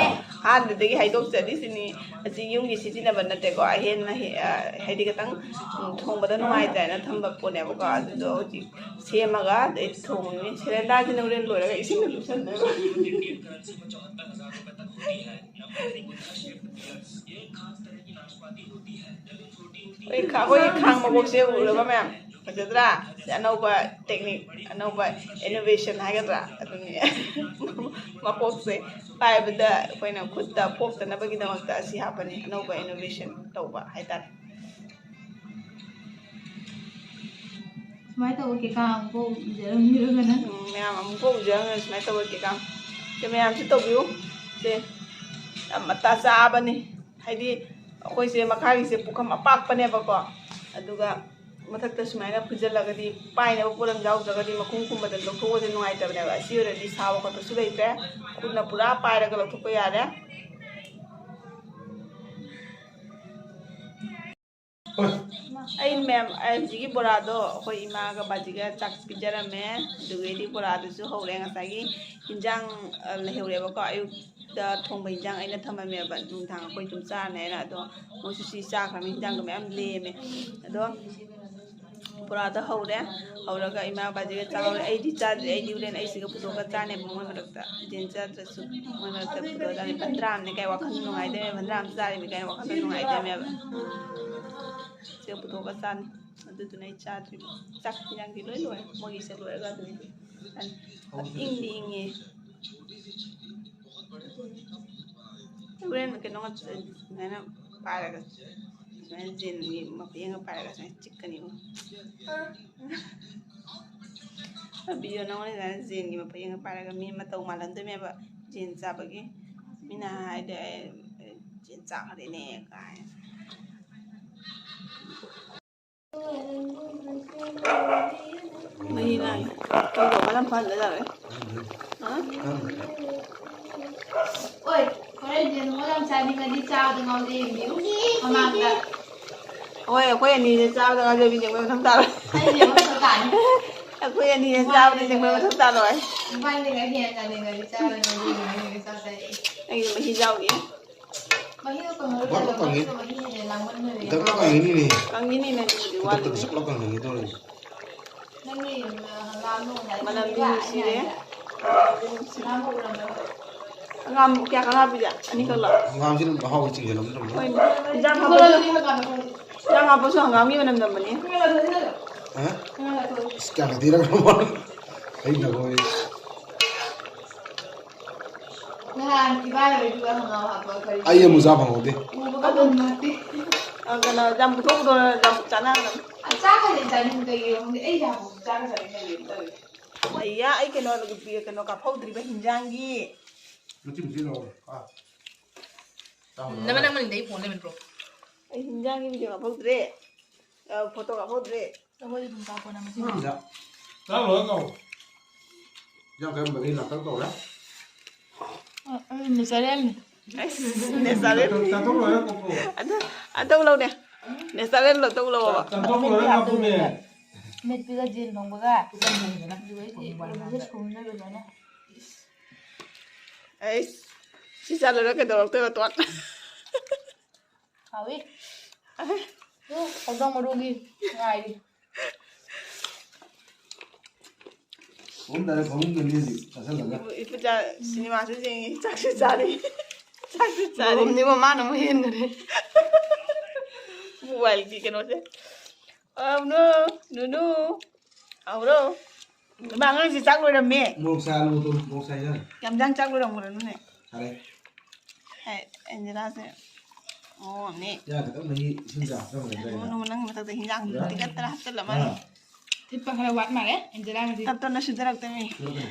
ꯑꯍꯥꯟꯕꯗꯒꯤ ꯍꯥꯏꯗꯣꯛꯆꯔꯤꯁꯤꯅꯤ꯫ ꯑꯁꯤ ꯌꯨꯝꯒꯤ ꯁꯤꯖꯤꯟꯅꯕ ꯅꯠꯇꯦꯀꯣ, ꯑꯍꯦꯟꯅ ꯍꯦ-, ꯑ, ꯍꯥꯏꯗꯤ ꯈꯤꯇꯪ, ꯎꯝ, ꯊꯣꯡꯕꯗ ꯅꯨꯡꯉꯥꯏꯇꯦ ꯍꯥꯏꯅ ꯊꯝꯕ ꯄꯣꯠꯅꯦꯕꯀꯣ꯫ ꯑꯗꯨꯗꯣ ꯍꯧꯖꯤꯛ ꯁꯦꯝꯃꯒ ꯑꯗꯩ ꯊꯣꯡꯉꯤꯅꯤ꯫ ꯁꯦꯂꯦꯟꯗꯥꯁꯤꯅ ꯍꯣꯔꯦꯟ ꯂꯣꯏꯔꯒ ꯏꯁꯤꯡꯗ ꯂꯨꯞꯁꯟꯗꯣꯏꯕ꯫ ꯑꯩꯈꯣꯏ ꯈꯥ-, ꯑꯩꯈꯣꯏꯒꯤ ꯈꯥꯡ ꯃꯈꯣꯛꯁꯦ ꯎꯔꯕ ꯃꯌꯥꯝ? ꯐꯖꯗ꯭ꯔꯥ? ꯁꯤ ꯑꯅꯧꯕ ꯇꯦꯛꯅꯤꯛ, ꯑꯅꯧꯕ ꯏꯅꯣꯚꯦꯁꯟ ꯍꯥꯏꯒꯗ꯭ꯔꯥ? ꯑꯗꯨꯅꯤ꯫ ꯃꯀꯣꯛꯁꯦ ꯄꯥꯏꯕꯗ ꯑꯩꯈꯣꯏꯅ ꯈꯨꯠꯇ ꯄꯣꯛꯇꯅꯕꯒꯤꯗꯃꯛꯇ ꯑꯁꯤ ꯍꯥꯞꯄꯅꯤ, ꯑꯅꯧꯕ ꯏꯅꯣꯚꯦꯁꯟ ꯇꯧꯕ ꯍꯥꯏꯇꯥꯔꯦ꯫ ꯁꯨꯃꯥꯏꯅ ꯇꯧꯕ ꯀꯦꯀꯥ ꯑꯃꯨꯛꯐꯥꯎ ꯎꯖꯔꯝꯈꯤꯔꯣꯏ ꯅꯪ꯫ ꯎꯝ, ꯃꯌꯥꯝ ꯑꯃꯨꯛꯐꯥꯎ ꯎꯖꯔꯝꯈꯤꯔꯣꯏ ꯁꯨꯃꯥꯏꯅ ꯇꯧꯕ ꯀꯦꯀꯥ꯫ ꯁꯦ ꯃꯌꯥꯝꯁꯨ ꯇꯧꯕꯤꯌꯨ꯫ ꯁꯦ ꯌꯥꯝ ꯃꯇꯥ ꯆꯥꯕꯅꯤ꯫ ꯍꯥꯏꯗꯤ ꯑꯩꯈꯣꯏꯁꯦ ꯃꯈꯥꯒꯤꯁꯦ ꯄꯨꯈꯝ ꯑꯄꯥꯛꯄꯅꯦꯕꯀꯣ, ꯑꯗꯨꯒ ꯃꯊꯛꯇ ꯁꯨꯃꯥꯏꯅ ꯐꯨꯖꯤꯜꯂꯒꯗꯤ ꯄꯥꯏꯅꯕ ꯄꯣꯠ ꯑꯃ ꯌꯥꯎꯗ꯭ꯔꯒꯗꯤ ꯃꯈꯨꯝ ꯀꯨꯝꯕꯗ ꯂꯧꯊꯣꯛꯄꯁꯦ ꯅꯨꯡꯉꯥꯏꯇꯕꯅꯦꯕ꯫ ꯑꯁꯤ ꯑꯣꯏꯔꯗꯤ ꯁꯥꯕ ꯈꯣꯠꯄꯁꯨ ꯂꯩꯇ꯭ꯔꯦ, ꯈꯨꯠꯅ ꯄꯨꯔꯥ ꯄꯥꯏꯔꯒ ꯂꯧꯊꯣꯛꯄ ꯌꯥꯔꯦ꯫ ꯑꯩ ꯃꯌꯥꯝ, ꯑꯩ ꯍꯧꯖꯤꯛꯀꯤ ꯕꯣꯔꯥꯗꯣ ꯑꯩꯈꯣꯏ ꯏꯃꯥꯒ ꯕꯥꯖꯤꯒ ꯆꯥꯛ ꯄꯤꯖꯔꯝꯃꯦ꯫ ꯑꯗꯨꯒꯩꯗꯤ ꯕꯣꯔꯥꯗꯨꯁꯨ ꯍꯧꯔꯦ꯫ ꯉꯁꯥꯏꯒꯤ ꯏꯟꯖꯥꯡ, ꯑ, ꯂꯩꯍꯧꯔꯦꯕꯀꯣ, ꯑꯌꯨꯛꯇ ꯊꯣꯡꯕ ꯏꯟꯖꯥꯡ ꯑꯩꯅ ꯊꯝꯃꯝꯃꯦꯕ, ꯅꯨꯡꯗꯥꯡ ꯑꯩꯈꯣꯏ ꯑꯗꯨꯝ ꯆꯥꯔꯅꯤ ꯍꯥꯏꯅ꯫ ꯑꯗꯣ ꯃꯣꯏꯁꯨ ꯁꯤ ꯆꯥꯈ꯭ꯔꯕꯅꯤ, ꯏꯟꯖꯥꯡꯗꯣ ꯃꯌꯥꯝ ꯂꯦꯝꯃꯦ꯫ ꯑꯗꯣ ꯕꯣꯔꯥꯗꯣ ꯍꯧꯔꯦ, ꯍꯧꯔꯒ ꯏꯃꯥ ꯕꯥꯖꯤꯒ ꯆꯥꯍꯧꯔꯦ꯫ ꯑꯩꯗꯤ ꯆꯥꯗ꯭ꯔꯤ, ꯑꯩꯗꯤ ꯍꯣꯔꯦꯟ ꯑꯩꯁꯤꯒ ꯄꯨꯊꯣꯛꯑꯒ ꯆꯥꯅꯦꯕ ꯃꯣꯏ ꯃꯔꯛꯇ꯫ ꯌꯦꯟ ꯆꯥꯗ꯭ꯔꯁꯨ ꯃꯣꯏ ꯃꯔꯛꯇ ꯄꯨꯊꯣꯛꯑ ꯆꯥꯅꯤ꯫ ꯕꯟꯗ꯭ꯔꯥꯝꯅꯦ ꯀꯥꯏ ꯋꯥꯈꯜ ꯅꯨꯡꯉꯥꯏꯗꯣꯏꯅꯦ, ꯕꯟꯗ꯭ꯔꯥꯝ ꯆꯥꯔꯤꯅꯦ ꯀꯥꯏ ꯋꯥꯈꯜ ꯅꯨꯡꯉꯥꯏꯗꯣꯏꯅꯦꯕ꯫ ꯁꯤꯒ ꯄꯨꯊꯣꯛꯑꯒ ꯆꯥꯅꯤ꯫ ꯑꯗꯨꯗꯨꯅ ꯑꯩ ꯆꯥꯗ꯭ꯔꯤꯕ꯫ ꯆꯥꯛ ꯏꯟꯖꯥꯡꯗꯤ ꯂꯣꯏ ꯂꯣꯏꯔꯦ꯫ ꯃꯣꯏꯒꯤꯁꯦ ꯂꯣꯏꯔꯒ ꯑꯗꯨꯝ ꯆꯥꯅꯤ꯫ ꯑꯗꯨ ꯏꯪꯗꯤ ꯏꯪꯉꯦ꯫ ꯍꯣꯔꯦꯟ ꯀꯩꯅꯣ ꯁꯨꯃꯥꯏꯅ ꯄꯥꯏꯔꯒ, ꯁꯨꯃꯥꯏꯅ ꯖꯤꯟꯒꯤ ꯃꯄꯦꯡ ꯑꯃ ꯄꯥꯏꯔꯒ ꯁꯨꯃꯥꯏꯅ ꯆꯤꯛꯀꯅꯤꯕ꯫ ꯚꯤꯗꯤꯑꯣ ꯅꯉꯣꯟꯗ ꯖꯦꯟꯒꯤ ꯃꯄꯩ ꯌꯦꯡꯉ ꯄꯥꯏꯔꯒ ꯃꯤ ꯃꯇꯧ ꯃꯥꯜꯍꯟꯗꯣꯏꯅꯦꯕ꯫ ꯖꯦꯟ ꯆꯥꯕꯒꯤ ꯃꯤꯅ ꯍꯥꯏꯗꯤ, "ꯑꯩ ꯖꯦꯟ ꯆꯥꯈ꯭ꯔꯦꯅꯦ" ꯀꯥꯏꯅ꯫ ꯃꯍꯤ ꯂꯥꯡꯉꯤ꯫ ꯀꯩꯗꯧꯕ ꯂꯝ ꯐꯍꯟꯗ ꯌꯥꯔꯣꯏ꯫ ꯍꯥ? ꯑꯣꯏ, ꯍꯣꯔꯦꯟ ꯌꯦꯟ ꯃꯣꯏ ꯌꯥꯝ ꯆꯥꯅꯤꯡꯉꯗꯤ ꯆꯥꯕꯗ ꯉꯥꯎꯖꯩ ꯌꯦꯡꯕꯤꯌꯨ꯫ ꯃꯃꯥꯡꯗ꯫ ꯍꯣꯏ, ꯑꯩꯈꯣꯏ ꯑꯅꯤꯁꯦ ꯆꯥꯕꯗ ꯉꯥꯎꯖꯕꯤ ꯌꯦꯡꯕ ꯃꯊꯧ ꯇꯥꯔꯣꯏ꯫ ꯑꯩꯁꯦ ꯑꯃꯨꯛ ꯇꯧ ꯇꯥꯅꯤ꯫ ꯑꯩꯈꯣꯏ ꯑꯅꯤꯁꯦ ꯆꯥꯕꯗ ꯌꯦꯡꯕ ꯃꯊꯧ ꯇꯥꯔꯣꯏ꯫ ꯃꯕꯥꯅꯤꯅ ꯍꯦꯟꯅ ꯆꯥꯅꯤꯡꯉꯗꯤ ꯆꯥꯕꯗ ꯉꯥꯎꯖꯩ ꯌꯦꯡꯕꯤꯌꯨ꯫ ꯆꯥ ꯆꯥꯏ꯫ ꯑꯩꯒꯤꯗꯤ ꯃꯍꯤ ꯌꯥꯎꯔꯤ꯫ ꯃꯍꯤꯗꯣ ꯀꯪꯍꯜꯂꯣ꯫ ꯕꯛ ꯀꯪꯉꯤ꯫ ꯃꯍꯤꯗꯣ ꯃꯍꯤ ꯍꯦꯟꯅ ꯂꯥꯡꯃꯟꯕꯅꯦ꯫ ꯕꯛ ꯀꯪꯉꯤꯅꯤꯅꯦ꯫ ꯀꯪꯉꯤꯅꯤꯅꯦ, ꯑꯗꯨꯕꯨꯗꯤ ꯈꯨꯗꯛꯇ ꯋꯥꯠꯂꯤꯅꯦ꯫ ꯆꯛꯂꯥꯎ ꯀꯪꯍꯟꯒꯦ ꯇꯧꯔꯤꯅꯦ꯫ ꯅꯪꯒꯤ ꯍꯪꯒꯥꯝꯗꯣ ꯉꯁꯥꯏ ꯃꯅꯝꯗꯤ ꯄꯤꯕ ꯅꯨꯡꯁꯤꯔꯦ꯫ ꯑꯩꯅ ꯍꯥꯏꯕ꯫ ꯍꯪꯒꯥꯝ ꯀꯌꯥ ꯈꯛ ꯍꯥꯞꯄꯤꯒꯦ? ꯑꯅꯤꯈꯛꯂꯣ? ꯍꯪꯒꯥꯝꯁꯤꯅ ꯃꯍꯥꯎ ꯏꯆꯤꯡ ꯆꯤꯡꯁꯤꯜꯂꯝꯗ꯭ꯔꯕ? ꯍꯣꯏꯅꯦ꯫ ꯏꯟꯖꯥꯡ ꯍꯥꯞꯄꯁꯨ, ꯏꯟꯖꯥꯡ ꯍꯥꯞꯄꯁꯨ ꯍꯪꯒꯥꯝꯒꯤ ꯃꯅꯝ ꯅꯝꯕꯅꯤ꯫ ꯑ? ꯑꯁ, ꯀꯌꯥ ꯀꯗꯤꯔ ꯑꯩ ꯅꯈꯣꯏ꯫ ꯅꯍꯥꯟ ꯏꯕꯥꯏ ꯍꯣꯏꯗꯨꯒ ꯍꯪꯒꯥꯝ ꯍꯥꯞꯄ ꯀꯔꯤ ꯑꯩ ꯑꯃꯨꯛ ꯆꯥ ꯐꯪꯍꯧꯗꯦ꯫ ꯎꯕꯒ ꯐꯪ ꯅꯠꯇꯦ꯫ ꯑ, ꯀꯩꯅꯣ, ꯌꯥꯝ ꯄꯨꯊꯣꯛꯄꯗꯣ ꯌꯥꯝ ꯆꯥꯟꯅꯒꯗꯕꯅꯤ꯫ ꯑ, ꯆꯥꯒꯗꯤ ꯆꯥꯅꯤꯡ ꯀꯩꯒꯤꯅꯣ ꯈꯪꯗꯦ꯫ ꯑꯩ ꯌꯥꯝ ꯆꯥꯒ ꯆꯥꯅꯤꯡ ꯀꯩꯒꯤꯅꯣ ꯇꯧꯋꯦ꯫ ꯑꯩꯌꯥ, ꯑꯩ ꯀꯩꯅꯣ, ꯀꯩꯅꯣ ꯀꯥꯞꯍꯧꯗ꯭ꯔꯤꯕ ꯍꯤꯟꯖꯥꯡꯒꯤ꯫ ꯃꯆꯤ ꯃꯆꯤ ꯂꯧꯔꯣ꯫ ꯑꯥ꯫ ꯆꯥꯎ, ꯅꯃ ꯅꯪ ꯃꯅꯤꯡꯗ ꯑꯩ ꯐꯣꯟ ꯂꯩꯕ ꯅꯠꯇ꯭ꯔꯣ? ꯑꯩ ꯍꯤꯟꯖꯥꯡꯒꯤ ꯚꯤꯗꯤꯑꯣ ꯀꯥꯞꯍꯧꯗ꯭ꯔꯦ꯫ ꯑ, ꯐꯣꯇꯣ ꯀꯥꯞꯍꯧꯗ꯭ꯔꯦ꯫ ꯑꯩꯈꯣꯏꯗꯤ ꯑꯗꯨꯝ ꯀꯥꯞꯄꯣ ꯅꯪ ꯃꯆꯤ ꯃꯆꯤ꯫ ꯎꯝ꯫ ꯆꯥ ꯂꯣꯏꯔ ꯀꯥꯞꯄꯣ꯫ ꯍꯤꯟꯖꯥꯡ ꯀꯔꯝꯕꯒꯤ ꯂꯥꯛꯇꯧ ꯇꯧꯔꯦ? ꯑ, ꯑ, ꯅꯦꯆꯔꯦꯜꯅꯤ꯫ ꯑꯩꯁ, ꯅꯦꯆꯔꯦꯜ꯫ ꯆꯥꯊꯣꯛ ꯂꯣꯏꯔ ꯀꯥꯞꯄꯣ꯫ ꯑꯗꯨ, ꯑꯗꯨ ꯂꯧꯅꯦ꯫ ꯅꯦꯆꯔꯦꯜ ꯂꯧ, ꯇꯧ ꯂꯧꯑꯣꯕ꯫ ꯆꯥꯊꯣꯛ ꯂꯣꯏꯔ ꯀꯥꯞꯄꯣꯅꯦ꯫ ꯃꯤꯠꯄꯤꯒ ꯖꯦꯟ ꯊꯣꯡꯕꯒ꯫ ꯑꯗꯨꯒ ꯁꯤ ꯎꯔꯨꯝꯁꯦ ꯁꯨꯝꯅ ꯂꯣꯏꯅ꯫ ꯑꯩꯁ, ꯁꯤ ꯆꯥ ꯂꯣꯏꯔ ꯀꯩꯗꯧꯔꯛꯇꯣꯏꯕ, ꯇꯣꯠ? ꯍꯥꯎꯏ꯫ ꯎ, ꯍꯧꯗꯣꯡ ꯃꯔꯨꯒꯤ ꯉꯥꯏꯔꯤ꯫ ꯐꯃꯨꯡꯗ ꯐꯃꯨꯡꯗꯅꯤ ꯍꯧꯖꯤꯛ ꯆꯥꯁꯤꯜꯂꯒ꯫ ꯏꯄꯨ, ꯏꯄꯨꯆꯥ ꯁꯤꯅꯦꯃꯥꯁꯨ ꯌꯦꯡꯉꯤ, ꯆꯥꯛꯁꯨ ꯆꯥꯔꯤ, ꯆꯥꯛꯁꯨ ꯆꯥꯔꯤ꯫ ꯂꯨꯍꯣꯡꯅꯤꯡꯕ ꯃꯥꯅ ꯑꯃꯨꯛ ꯍꯦꯟꯈꯔꯦ꯫ ꯃꯣꯕꯥꯏꯜꯒꯤ ꯀꯩꯅꯣꯁꯦ꯫ ꯑꯧ, ꯅꯨ, ꯅꯨꯅꯨ꯫ ꯍꯧꯔꯣ꯫ ꯏꯃꯥ, ꯑꯉꯥꯡꯁꯦ ꯆꯥꯛ ꯂꯣꯏꯔꯝꯃꯦ꯫ ꯃꯣꯔꯣꯛ ꯁꯥꯍꯜꯂꯨ, ꯃꯣꯔꯣꯛ ꯁꯥꯍꯜꯂꯨ꯫ ꯌꯥꯝ ꯆꯥꯡ ꯆꯥꯛ ꯂꯣꯏꯔꯝꯒꯅꯨꯅꯦ꯫ ꯁꯥꯔꯦ꯫ ꯑꯦ, ꯑꯦꯟꯖꯦꯂꯥꯁꯦ꯫ ꯑꯣ, ꯅꯦ꯫ ꯌꯥ ꯈꯤꯇꯪ ꯃꯍꯤ ꯏꯁꯤꯡ ꯆꯥ ꯍꯥꯞꯆꯟꯕ ꯂꯩꯇ꯭ꯔꯥ? ꯅꯣꯡꯃ, ꯅꯣꯡꯃ ꯅꯪꯒꯤ ꯃꯊꯛꯇ ꯍꯤꯟꯖꯥꯡ ꯌꯥ? ꯇꯤꯡꯈꯠꯇꯅ ꯍꯥꯞꯆꯜꯂꯝꯃꯅꯤ꯫ ꯑꯥ꯫ ꯊꯤꯠꯄ ꯈꯔ ꯋꯥꯠ ꯃꯥꯜꯂꯦ, ꯑꯦꯟꯖꯦꯂꯥ ꯉꯁꯤ꯫ ꯇꯞ ꯇꯞꯅ ꯁꯨꯊꯔꯛꯇꯣꯏꯅꯤ꯫ ꯁꯨꯔꯛꯀꯅꯤ꯫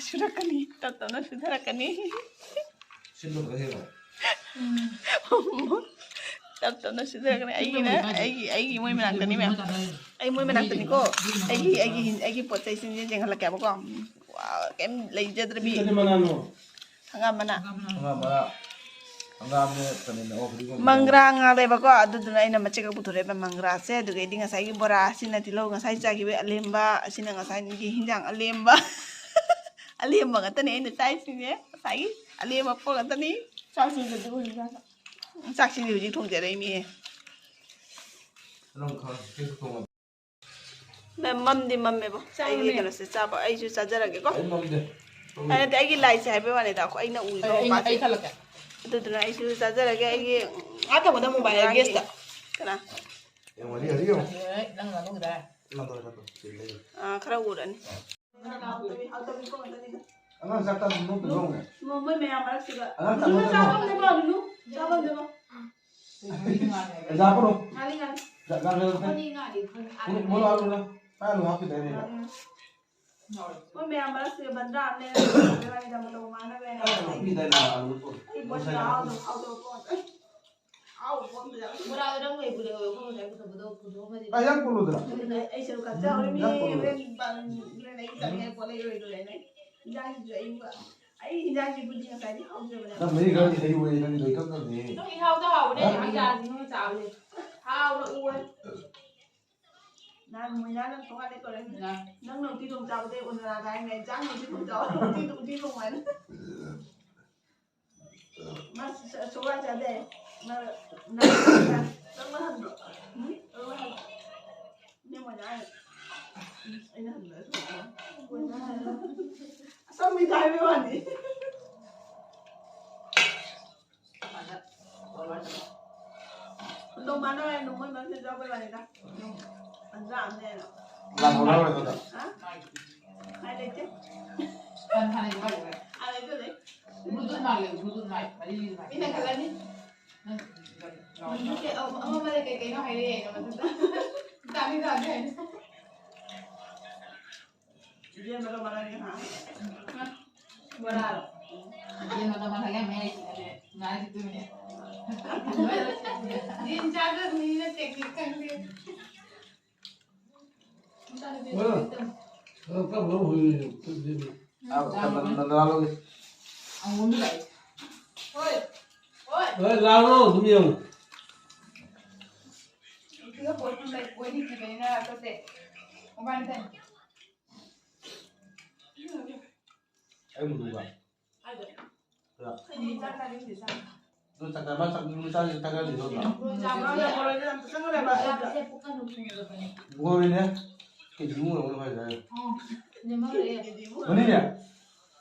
ꯁꯨꯔꯛꯀꯅꯤ꯫ ꯇꯞ ꯇꯞꯅ ꯁꯨꯊꯔꯛꯀꯅꯤ꯫ ꯁꯤꯜꯂꯨꯕꯗ ꯍꯦꯛ꯫ ꯇꯞ ꯇꯞꯅ ꯁꯨꯊꯔꯛꯀꯅꯤ꯫ ꯑꯩꯒꯤꯅ, ꯑꯩꯒꯤ, ꯑꯩꯒꯤ ꯃꯣꯏ ꯃꯅꯥꯛꯇꯅꯤ ꯃꯌꯥꯝ꯫ ꯑꯩ ꯃꯣꯏ ꯃꯅꯥꯛꯇꯅꯤꯀꯣ꯫ ꯑꯩꯒꯤ, ꯑꯩꯒꯤ, ꯑꯩꯒꯤ ꯄꯣꯠ ꯆꯩꯁꯤꯡꯁꯦ ꯌꯦꯡꯍꯜꯂꯛꯀꯦꯕꯀꯣ꯫ ꯋꯥ, ꯀꯩꯝ ꯂꯩꯖꯗ꯭ꯔꯕꯤ꯫ ꯁꯤꯗꯤ ꯃꯅꯥꯅꯣ? ꯍꯪꯒꯥꯝ ꯃꯅꯥ꯫ ꯍꯪꯒꯥꯝ ꯃꯅꯥ꯫ ꯍꯪꯒꯥꯝꯅꯦ, ꯈꯥꯃꯦꯟ, ꯑꯣ, ꯐꯗꯤꯒꯣꯝ꯫ ꯃꯪꯒ꯭ꯔꯥ ꯉꯥ ꯂꯩꯕꯀꯣ, ꯑꯗꯨꯗꯨꯅ ꯑꯩꯅ ꯃꯆꯦꯠ ꯈꯛ ꯄꯨꯊꯣꯔꯛꯑꯦꯕ ꯃꯪꯒ꯭ꯔꯥꯁꯦ꯫ ꯑꯗꯨꯒꯩꯗꯤ ꯉꯁꯥꯏꯒꯤ ꯕꯣꯔꯥ, ꯁꯤꯅ ꯇꯤꯜꯍꯧ, ꯉꯁꯥꯏ ꯆꯥꯈꯤꯕ ꯑꯂꯦꯝꯕ, ꯑꯁꯤꯅ ꯉꯁꯥꯏꯒꯤ ꯍꯤꯟꯖꯥꯡ ꯑꯂꯦꯝꯕ꯫ ꯑꯂꯦꯝꯕ ꯉꯥꯛꯇꯅꯦ ꯑꯩꯅ ꯆꯥꯏꯁꯤꯡꯁꯦ, ꯉꯁꯥꯏꯒꯤ ꯑꯂꯦꯝꯕ ꯄꯣꯠ ꯉꯥꯛꯇꯅꯤ꯫ ꯆꯥꯛꯁꯤꯡꯁꯦ ꯑꯗꯨ ꯑꯣꯏꯅ ꯆꯥ-, ꯆꯥꯛꯁꯤꯡꯁꯦ ꯍꯧꯖꯤꯛ ꯊꯣꯡꯖꯔꯛꯏꯅꯦ꯫ ꯅꯪ ꯈꯔ ꯀꯦꯛ ꯊꯣꯡꯉꯣ꯫ ꯃꯦꯝ, ꯃꯝꯗꯤ ꯃꯝꯃꯦꯕꯣ꯫ ꯆꯥꯔꯨꯅꯦ꯫ ꯑꯩꯒꯤ ꯀꯩꯅꯣꯁꯦ ꯆꯥꯕ, ꯑꯩꯁꯨ ꯆꯥꯖꯔꯒꯦꯀꯣ꯫ ꯑꯩ ꯃꯝꯗꯦ꯫ ꯑꯩ ꯅꯠꯇꯦ, ꯑꯩꯒꯤ ꯂꯥꯏꯁꯦ ꯍꯥꯏꯕꯩ ꯋꯥꯅꯤꯗ, ꯑꯩꯈꯣꯏ ꯑꯩꯅ ꯎꯏꯕ ꯑꯩ, ꯑꯩ, ꯃꯄꯥꯁꯦ꯫ ꯑꯩ ꯈꯜꯂꯛꯀꯦ꯫ ꯑꯗꯨꯗꯨꯅ ꯑꯩꯁꯨ ꯆꯥꯖꯔꯒꯦ, ꯑꯩꯒꯤ ꯑꯥ ꯊꯝꯃꯣ, ꯊꯝꯃꯣ, ꯚꯥꯏ, ꯉꯔꯥꯡꯒꯤ ꯒꯦꯁꯇ꯫ ꯀꯅꯥ? ꯑꯦ, ꯋꯥꯔꯤ, ꯋꯥꯔꯤ ꯌꯦꯡꯉꯣ꯫ ꯑꯦ, ꯅꯪ ꯉꯥꯅꯨꯒꯤꯗ꯫ ꯅꯠꯇꯣ, ꯅꯠꯇꯣ, ꯁꯤ ꯂꯩ꯫ ꯑꯥ, ꯈꯔ ꯎꯔꯅꯤ꯫ ꯑꯉꯥꯡ ꯆꯥꯛ ꯆꯥꯕꯗꯨ ꯅꯣꯛꯇ ꯅꯣꯛꯅꯦ꯫ ꯃꯣꯏ ꯃꯌꯥꯝ ꯃꯔꯛꯁꯤꯗ꯫ ꯑꯉꯥꯡ ꯆꯥꯛ ꯅꯣꯛꯇ ꯅꯣꯛꯅꯦ꯫ ꯆꯥꯐꯝ ꯂꯩꯕ ꯍꯪꯉꯨꯅꯨ꯫ ꯆꯥꯐꯝ ꯂꯩꯕ꯫ ꯑꯦ, ꯂꯥꯛꯀꯅꯨ꯫ ꯉꯥꯂꯤ, ꯉꯥꯂꯤ꯫ ꯂꯥꯛ-, ꯂꯥꯛ-, ꯂꯥꯛ-, ꯂꯥꯛ-, ꯑꯩꯈꯣꯏꯗꯤ ꯉꯥꯂꯤ, ꯑꯩꯈꯣꯏ ꯃꯣꯏ ꯂꯥꯛꯑꯣ, ꯂꯥꯛꯑꯣ꯫ ꯄꯥꯏꯍꯜꯂꯨ, ꯍꯥꯞꯈꯤꯗꯥꯏꯅꯦ? ꯎꯝ꯫ ꯃꯣꯏ ꯃꯌꯥꯝ ꯃꯔꯛꯁꯤꯗ ꯕꯟꯗ꯭ꯔꯥ ꯑꯃ ꯂꯩꯔꯒ ꯂꯩꯔꯒ ꯃꯇꯧ ꯃꯥꯟꯅꯕ ꯌꯥꯏ꯫ ꯄꯥꯏꯍꯜꯂꯨ, ꯍꯥꯞꯈꯤꯗꯥꯏꯅꯦ? ꯑꯥ, ꯑꯗꯨ ꯄꯣꯠ꯫ ꯑꯩ ꯕꯣꯠ ꯉꯁꯥꯏ ꯌꯥꯎꯗꯕ, ꯍꯥꯎꯗꯕ ꯄꯣꯠ꯫ ꯍꯥꯎꯕ ꯄꯣꯠ ꯑꯝꯇ ꯌꯥꯎꯗꯦ꯫ ꯕꯣꯔꯥꯗꯣ ꯅꯪ ꯂꯩꯕꯨ ꯂꯩꯍꯧꯋꯦ, ꯑꯩꯈꯣꯏ ꯉꯁꯥꯏ ꯄꯨꯊꯣꯛꯄꯗꯣ ꯄꯨꯊꯣꯛꯑꯝꯃꯗꯤ꯫ ꯑꯩ ꯌꯥꯝ ꯄꯨꯜꯂꯨꯗꯅ꯫ ꯑꯗꯨꯅ ꯑꯩ ꯁꯔꯨꯛ ꯀꯛꯆꯍꯧꯔꯤꯃꯤ꯫ ꯌꯥꯝ ꯄꯨꯜꯂꯨꯗꯅ꯫ ꯍꯣꯔꯦꯟ ꯕꯟ-, ꯍꯣꯔꯦꯟ ꯑꯩ ꯆꯥꯅꯤꯡꯉꯥꯏ ꯄꯣꯠ ꯂꯩꯔꯣꯏꯗ꯭ꯔꯣ ꯍꯥꯏꯅ꯫ ꯏꯟꯖꯥꯡꯁꯤꯁꯨ ꯑꯩ ꯑꯩ ꯏꯟꯖꯥꯡꯁꯤꯕꯨꯗꯤ ꯉꯁꯥꯏꯗꯤ ꯍꯥꯎꯖꯕꯅꯦ꯫ ꯅꯪ ꯃꯍꯤ ꯈꯔꯗꯤ ꯍꯩ ꯑꯣꯏꯌꯦ, ꯅꯪꯒꯤ ꯂꯣꯏ ꯀꯛꯅꯕꯅꯦ꯫ ꯑꯗꯨꯝ ꯏꯍꯥꯎꯗ ꯍꯥꯎꯕꯅꯦ, ꯍꯥ? ꯍꯥꯎꯖꯥꯅꯤ ꯅꯪꯅ ꯆꯥꯕꯁꯦ꯫ ꯍꯥꯎꯅ ꯎꯋꯦ꯫ ꯅꯍꯥꯟ ꯃꯣꯏꯅꯥꯅ ꯊꯣꯡꯒꯥꯟꯗ ꯀꯧꯔꯛꯏ꯫ ꯅ? ꯅꯪꯅ ꯎꯇꯤ ꯊꯣꯡ ꯆꯥꯕꯗꯩ ꯑꯣꯟꯅꯔꯛꯑꯒ ꯍꯥꯏꯅꯦ, ꯏꯟꯖꯥꯡ ꯎꯇꯤ ꯊꯣꯡ ꯆꯥꯕ, ꯎꯇꯤ, ꯎꯇꯤ ꯊꯣꯡ ꯍꯥꯏꯅ꯫ ꯃꯥ ꯁ-, ꯁꯒꯣꯜ ꯆꯥꯗꯦ꯫ ꯃꯥ, ꯅꯪ, ꯅꯪꯅ ꯍꯟꯕ꯭ꯔꯣ? ꯎꯝ? ꯅꯪꯅ ꯍꯟꯕ꯭ꯔꯣ? ꯏꯅꯝꯃꯅ ꯍꯥꯏ꯫ ꯎꯝ, ꯑꯩꯅ ꯍꯟꯕ꯭ꯔꯥ? ꯁꯨꯃꯥꯏꯅ꯫ ꯑꯁꯝꯕꯤꯗ ꯍꯥꯏꯕꯩ ꯋꯥꯅꯤ꯫ ꯅꯣꯡꯃ ꯅꯣꯏ ꯅꯣꯡꯃꯩ ꯃꯔꯛꯇ ꯌꯥꯎꯕꯩ ꯋꯥꯅꯤꯗ꯫ ꯑꯗꯨꯝ ꯑꯗꯨꯗ ꯑꯝꯅꯦꯅ꯫ ꯂꯥꯟ ꯍꯧꯔꯛꯑꯔꯣꯏ ꯑꯗꯨꯗ꯫ ꯍꯥ? ꯍꯥꯏ ꯂꯩꯇꯦ꯫ ꯀꯟ ꯊꯥꯅ ꯌꯥꯎꯔꯣꯏ꯫ ꯍꯥꯏ ꯂꯩꯇꯦ ꯂꯩ꯫ ꯕ꯭ꯂꯨꯇꯨꯠ ꯃꯥꯜꯂꯦ, ꯕ꯭ꯂꯨꯇꯨꯠ ꯃꯥꯏꯛ꯫ ꯃꯔꯤ ꯃꯥꯏꯛ꯫ ꯃꯤꯅ ꯈꯜꯂꯅꯤ꯫ ꯅꯪ ꯕ꯭ꯂꯨꯇꯨꯠꯁꯦ ꯑꯃ, ꯑꯃ ꯑꯃꯗ ꯀꯩ ꯀꯩꯅꯣ ꯍꯥꯏꯔꯛꯑꯦꯅ ꯃꯊꯛꯇ꯫ ꯇꯥꯅꯤ ꯇꯥꯅꯤ ꯍꯥꯏꯅ꯫ ꯌꯦꯟꯕꯗꯣ ꯃꯔꯛ ꯌꯦꯟ ꯍꯥ? ꯕꯣꯔꯥꯔꯣ? ꯌꯦꯟꯕꯗꯣ ꯃꯔꯛ ꯌꯥꯝ ꯌꯥꯏ, ꯉꯥꯏꯔꯤꯗꯨꯅꯦ꯫ ꯌꯦꯟ ꯆꯥꯗꯕꯅꯤꯅ technique ꯈꯪꯗꯦ꯫ ꯑ, ꯑ, ꯀꯔꯝꯕ ꯍꯨꯏꯅꯣ? ꯑ, ꯀꯔꯝꯕ ꯅ-, ꯅ-, ꯅ-, ꯅ-, ꯑꯉꯣꯝꯗ ꯂꯥꯛꯑꯦ꯫ ꯍꯣꯏ꯫ ꯍꯣꯏ꯫ ꯍꯣꯏ, ꯂꯥꯛꯑꯣ, ꯑꯗꯨꯝ ꯌꯦꯡꯉꯨ꯫ ꯁꯤꯒ ꯄꯣꯠ ꯊꯝꯕ ꯑꯣꯏꯗꯤ ꯀꯤꯕꯅꯤꯅ ꯆꯠꯇꯦ꯫ ꯃꯣꯕꯥꯏꯜ ꯊꯝꯃꯤ꯫ ꯑꯩ ꯃꯨꯟꯅꯨꯕ꯫ ꯀꯥꯏꯗ? ꯀꯌꯥ? ꯑꯩꯗꯤ ꯆꯥꯛ ꯆꯥꯅꯤꯡꯗꯦ, ꯆꯥꯛ꯫ ꯅꯣꯏ ꯆꯥꯛ ꯆꯥ-, ꯃꯥ ꯆꯥꯛ, ꯅꯣꯏ ꯆꯥꯛ ꯆꯥꯅꯤꯡꯗꯦ ꯅꯠꯇ꯭ꯔꯣ? ꯆꯥꯛ ꯆꯥꯅꯤꯡꯗꯦ꯫ ꯕꯣꯔꯥ ꯌꯥꯝ ꯆꯪꯒꯗꯕ ꯑꯗꯨꯗ꯫ ꯕꯣꯔꯤꯅꯦ? ꯀꯦꯖꯤ ꯑꯃ ꯂꯧꯔꯣ ꯍꯥꯏꯗꯥꯏ? ꯑꯣ, ꯅꯦꯝꯍꯧꯔꯦ꯫ ꯃꯅꯤꯅꯦ?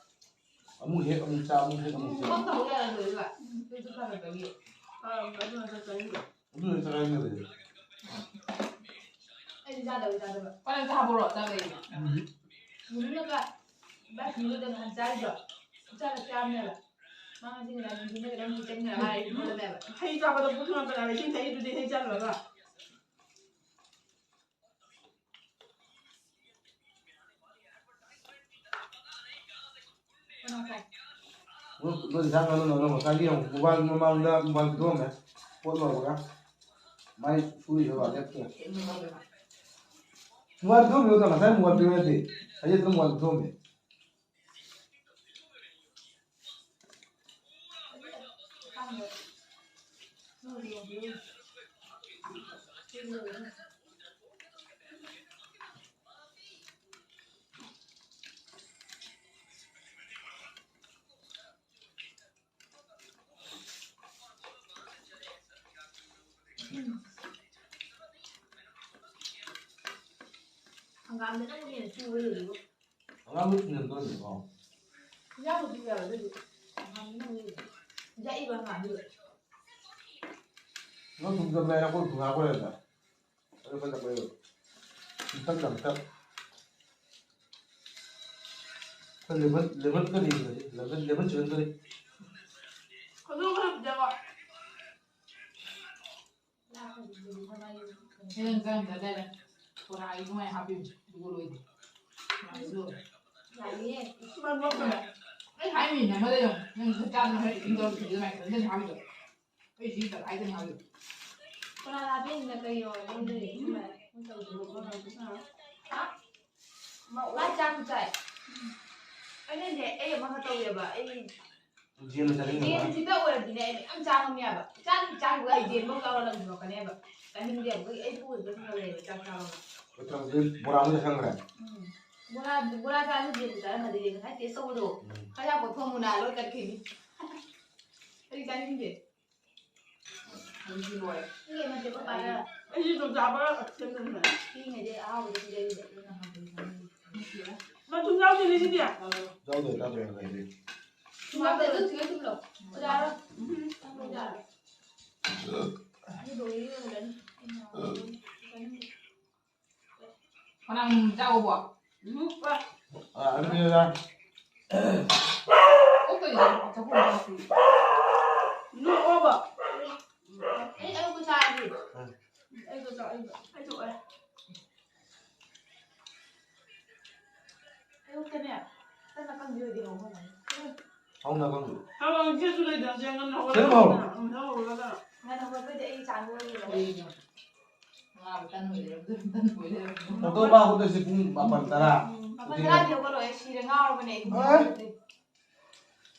ꯑꯃꯨꯛ ꯍꯦꯛ ꯑꯃꯨꯛ ꯆꯥ, ꯑꯃꯨꯛ ꯍꯦꯛ ꯑꯃꯨꯛ ꯆꯥ꯫ ꯎꯝ, ꯄꯪ ꯇꯧ ꯌꯥꯔꯣꯏ ꯑꯗꯨꯒ꯫ ꯑꯗꯨꯁꯨ ꯐꯔꯛꯄꯒꯤ꯫ ꯑꯥ, ꯑꯗꯨꯅ ꯆꯥꯛ ꯆꯥꯅꯤꯡꯗꯦ꯫ ꯑꯗꯨꯅ ꯆꯥꯛ ꯆꯥꯅꯤꯡꯗꯦ꯫ ꯑꯩꯗꯤ ꯆꯥꯗꯕ, ꯆꯥꯗꯕ꯫ ꯄꯥꯅ ꯆꯥꯕ꯭ꯔꯣ? ꯆꯥꯕ ꯂꯩꯌꯦ꯫ ꯎꯝ꯫ ꯅꯨꯃꯤꯠ ꯑꯃ ꯏꯕꯥꯏ ꯁꯤꯡꯖꯨꯗ ꯅꯍꯥꯟ ꯆꯥꯔꯤꯗꯣ꯫ ꯏꯆꯥꯅ ꯆꯥꯕꯅꯦꯕ꯫ ꯃꯥ ꯉꯁꯤ ꯅꯨꯡꯗꯥꯡ ꯅꯨꯡꯊꯤꯜꯗ ꯀꯩꯅꯣꯝ ꯆꯥꯅꯤꯡꯉꯦ ꯍꯥꯏ, ꯏꯕꯨꯡꯉꯣꯅꯦꯕ꯫ ꯍꯩ ꯆꯥꯕꯗ ꯄꯨꯛ ꯊꯟꯒꯠꯄꯅꯦ ꯍꯥꯏꯕ, ꯏꯁꯤꯡ ꯊꯛꯏꯗꯨꯗꯤ ꯍꯩ ꯆꯥꯔꯨꯔꯒ꯫ ꯅꯣꯏ, ꯅꯣꯏ ꯏꯟꯁꯥꯡ ꯉꯥꯅꯨ ꯅꯪꯅ ꯉꯁꯥꯏꯒꯤ ꯌꯦꯡꯉꯨ, ꯃꯣꯕꯥꯏꯜ ꯃꯃꯥꯡꯗ ꯃꯣꯕꯥꯏꯜ ꯄꯤꯊꯣꯛꯑꯝꯃꯦ꯫ ꯄꯣꯠ ꯂꯧꯔꯒ꯫ ꯃꯥꯏ ꯁꯨꯔꯤꯗꯣ ꯂꯣꯏꯔꯦ꯫ ꯃꯣꯕꯥꯏꯜ ꯄꯤꯊꯣꯛꯑꯝꯃꯦ ꯅꯠꯇꯦ꯫ ꯍꯌꯦꯠꯇ ꯃꯣꯕꯥꯏꯜ ꯄꯤꯊꯣꯛꯑꯝꯃꯦ꯫ ꯍꯪꯒꯥꯝꯗꯅꯕꯨ ꯍꯦꯟꯅ ꯆꯨꯕ ꯍꯦꯜꯂꯤꯕꯣ꯫ ꯍꯪꯒꯥꯝꯗꯣ ꯊꯨꯝꯖꯤꯟꯗꯣꯏꯅꯤꯀꯣ꯫ ꯏꯟꯖꯥꯡꯗꯣ ꯊꯨꯝꯖꯤꯜꯂꯣ ꯑꯗꯨꯗꯤ꯫ ꯍꯪꯒꯥꯝꯗꯅꯕꯨ ꯍꯦꯜꯂꯤ꯫ ꯌꯥꯛꯏꯕ ꯍꯪꯒꯥꯝꯗꯨꯗ꯫ ꯅꯪ ꯊꯨꯝꯖꯤꯟꯕ ꯍꯥꯏꯔ ꯑꯩꯈꯣꯏ ꯊꯨꯝ ꯍꯥꯞꯄ ꯂꯩꯔꯝꯗꯥꯏ꯫ ꯑꯗꯨ ꯐꯖꯅ ꯄꯥꯏꯌꯨ꯫ ꯑꯝꯇꯪ, ꯑꯝꯇꯪ꯫ ꯑꯩꯈꯣꯏ lemon, lemon ꯀꯔꯤ ꯂꯩ? Lemon, lemon ꯆꯤꯛꯀꯟ ꯀꯔꯤ? ꯍꯣꯏ, ꯅꯪ ꯆꯪꯉꯝꯗꯥꯏꯗ ꯕꯣꯔꯥꯒꯤ ꯑꯗꯨꯃꯥꯏꯅ ꯍꯥꯞꯄꯤꯌꯨ, ꯑꯗꯨꯒ ꯂꯣꯏꯗꯦ꯫ ꯌꯥꯏꯌꯦ꯫ ꯑꯩ ꯍꯥꯏꯃꯤꯅꯦ ꯑꯃ ꯂꯩꯌꯣ꯫ ꯅꯪ ꯆꯥꯛ ꯆꯥꯕ ꯍꯩ ꯏꯟꯗꯣꯔ ꯐꯤꯗ ꯃꯥꯏ ꯈꯟꯖꯟ ꯍꯥꯞꯄꯤꯗꯣ꯫ ꯑꯩ ꯁꯤ ꯇꯪꯈꯥꯏꯗꯪ ꯍꯥꯞꯄꯤꯗꯣ꯫ ꯀꯅꯥ ꯂꯥꯛꯄꯩꯅꯣ ꯀꯩꯅꯣ? ꯅꯪꯗꯤ ꯁꯨꯃꯥꯏꯅ ꯇꯧꯗ꯭ꯔꯣ? ꯍꯥ? ꯃꯥ ꯆꯥꯛ ꯆꯥꯏ꯫ ꯑꯩꯅꯅꯦ, ꯑꯩ ꯑꯃ ꯇꯧꯋꯦꯕ꯫ ꯑꯩ ꯖꯦꯜꯗ ꯆꯠꯅꯤꯡꯉꯕ? ꯖꯦꯜꯁꯤꯗ ꯑꯣꯏꯔꯗꯤꯅꯦ, ꯑꯩ ꯃꯌꯥꯝ ꯆꯥ ꯉꯝ ꯌꯥꯕ꯫ ꯆꯥꯛ, ꯆꯥꯛ ꯑꯩ ꯖꯦꯜ ꯐꯥꯎ ꯌꯥꯎꯔ ꯂꯪꯊꯣꯔꯛꯀꯅꯦꯕ꯫ ꯆꯥꯅꯤꯡꯗꯦꯕ꯫ ꯑꯩ, ꯑꯩ ꯄꯨꯛ ꯑꯗꯨꯝ ꯊꯜꯂꯦꯕ ꯆꯥꯛ ꯆꯥꯕꯒ꯫ ꯕꯣꯔꯥ ꯑꯃ ꯆꯥꯁꯟꯈ꯭ꯔꯦ꯫ ꯎꯝ꯫ ꯕꯣꯔꯥ, ꯕꯣꯔꯥ ꯆꯥꯔꯁꯨ ꯖꯦꯜꯗ ꯆꯥꯔꯝꯃꯗꯤ ꯉꯁꯥꯏ ꯇꯦꯁ ꯇꯧꯕꯗꯣ꯫ ꯎꯝ꯫ ꯈꯔ ꯌꯥꯝ ꯀꯣꯠꯊꯣꯛꯑꯝꯃꯨꯅ ꯂꯣꯏ ꯀꯠꯈꯤꯅꯤ꯫ ꯑꯩ ꯆꯥꯅꯤꯡꯗꯦ꯫ ꯑꯗꯨꯗꯤ ꯂꯣꯏꯔꯦ꯫ ꯁꯤ ꯀꯩ ꯃꯊꯦꯜꯅꯣ ꯄꯥꯏꯔ? ꯑꯩꯁꯨ ꯆꯨꯖꯥꯛ ꯄꯥꯏꯔ ꯁꯦꯝꯗꯣꯏꯅꯦ꯫ ꯄꯤꯛꯏꯉꯩꯗꯩ ꯑꯍꯥꯎꯕꯗꯤ ꯄꯤꯖꯔꯤꯕ, ꯑꯗꯨꯅ ꯍꯥꯎꯕꯗꯤ ꯆꯥꯅꯤꯡꯗꯦ꯫ ꯅꯪ ꯊꯨꯝ ꯌꯥꯎꯗꯦꯅꯦ ꯁꯤꯗꯤ? ꯌꯥꯎꯗꯦ, ꯌꯥꯎꯗꯦ, ꯌꯥꯎꯗꯦ꯫ ꯊꯨꯝ ꯌꯥꯎꯗꯦ, ꯑꯗꯨ ꯊꯤꯜꯂ ꯊꯤꯜꯂꯣ꯫ ꯑꯣꯖꯥꯔꯣ? ꯎꯝ꯫ ꯅꯪ ꯑꯣꯖꯥꯔꯣ? ꯑꯗꯨ ꯂꯣꯏꯔꯦ, ꯌꯣꯜꯂꯅꯤ꯫ ꯐꯅꯌꯥꯝ ꯆꯥꯎꯕ꯫ ꯎꯝ꯫ ꯑ, ꯑꯗꯨꯗꯤ ꯑꯣꯖꯥ꯫ ꯑꯣ, ꯀꯩꯅꯣ? ꯆꯥꯛꯈꯨꯝ ꯆꯥꯛꯈꯨꯝ꯫ ꯅꯣꯛꯑꯣꯕ꯫ ꯑꯩ ꯑꯌꯨꯛꯇ ꯆꯥꯔꯗꯤ꯫ ꯑ꯫ ꯑꯩꯗꯣ ꯆꯥꯛ, ꯑꯩꯗꯣ꯫ ꯑꯩꯗꯣ ꯑꯣꯏ꯫ ꯑꯌꯨꯛꯇꯅꯦ, ꯇꯟ ꯑꯀꯪꯕꯤ ꯑꯣꯏꯗꯤ ꯍꯧꯕ ꯉꯝꯃꯣꯏ꯫ ꯍꯧꯅ ꯑꯀꯪꯕꯤ꯫ ꯍꯧꯅ ꯍꯧꯒꯠꯂꯒ꯫ ꯎꯝ, ꯍꯧꯒꯠꯂꯒ꯫ ꯉꯟꯅ ꯍꯧꯒꯠꯄꯩꯗꯤ ꯑꯩ ꯆꯥꯡ ꯑꯣꯏꯔꯦꯕ꯫ ꯀꯩꯒꯤꯅꯣ? ꯉꯥꯕ ꯇꯟ ꯑꯣꯏ ꯂꯩꯔꯝꯗꯦ, ꯇꯟ ꯑꯣꯏ ꯂꯩꯔꯝꯗꯦ꯫ ꯐꯣꯇꯣ ꯀꯥꯞꯄꯗꯣꯏꯁꯦ ꯄꯨꯡ ꯃꯥꯄꯟ ꯇꯔꯥ꯫ ꯎꯝ, ꯃꯥꯄꯟ ꯇꯔꯥꯗꯤ ꯍꯧꯒꯠꯂꯣꯏ, ꯁꯤꯔꯦ, ꯉꯥꯎꯔꯕꯅꯦ ꯑꯩꯗꯤ꯫ ꯑ?